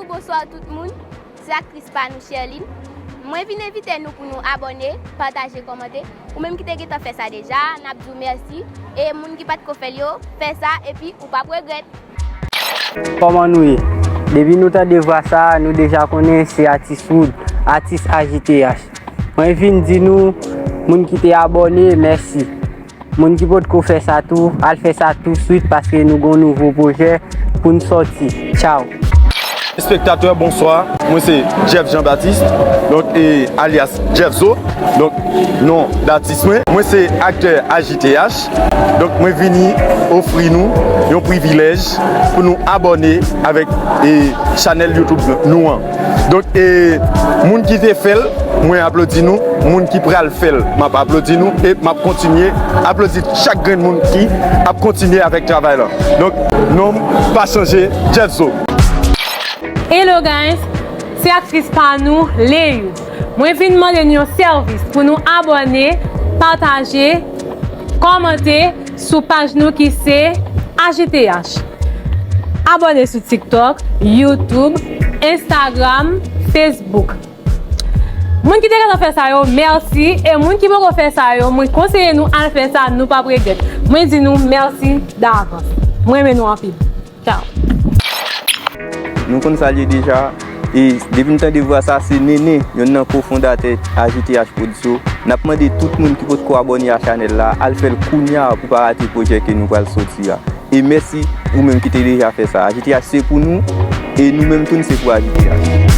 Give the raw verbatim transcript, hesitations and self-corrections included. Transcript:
Bonswa tout moun, se aktris pa nou Sherline. Mwen vin envite nou pou nou abòne, pataje, kòmante. Ou menm ki te gentan fè sa deja, n ap di w mèsi. E moun ki pa t ko fè l yo, fè sa epi ou p ap regrèt. Kòman nou ye? Depi nou tande vwa sa a, nou deja konnen se atis Wood, atis A J T H. Mwen vin di nou, moun ki te abòne, mèsi. Moun ki potko fè sa tou, al fè sa touswit paske nou gon nouvo pwojè pou n sòti. Tchaw! Espektatè, bonswa. Mwen se Jeff Jean Baptiste, donk e alyas Jeff Zo, donk non datis mwen. Mwen se aktè A J T H, donk mwen vini ofri nou yon privilèj pou nou abòne avèk e chanèl YouTube nou an. Donk e moun ki te fè l, mwen aplodi nou. Moun ki pral fè l, m ap aplodi nou e m ap kontinye aplodi chak grenn moun ki ap kontinye avèk travay la. Donk non m pa chanje, Jeff Zo. Hello guys, se aktris pa nou Leyou. Mwen vin mande nou yon sèvis pou nou abòne, pataje, kòmante sou paj nou ki se A J T H. Abòne sou TikTok, YouTube, Instagram, Facebook. Moun ki te gentan fè sa yo, mèsi. E moun ki poko fè sa yo, mwen konseye nou al fè sa, nou p ap regrèt. Mwen di nou mèsi davans. Mwen renmen nou anpil. Tchaw. Nou konn sa l ye deja. E depi n tande vwa sa, se Nene, yonn nan kofondatè A J T H Production. N ap mande tout moun ki potko abòne a chanèl la, al fè l kounya pou pa rate pwojè ke nou pral sòti a. E mèsi ou menm ki te deja fè sa. A J T H se pou nou, e nou menm tou n se pou A J T H.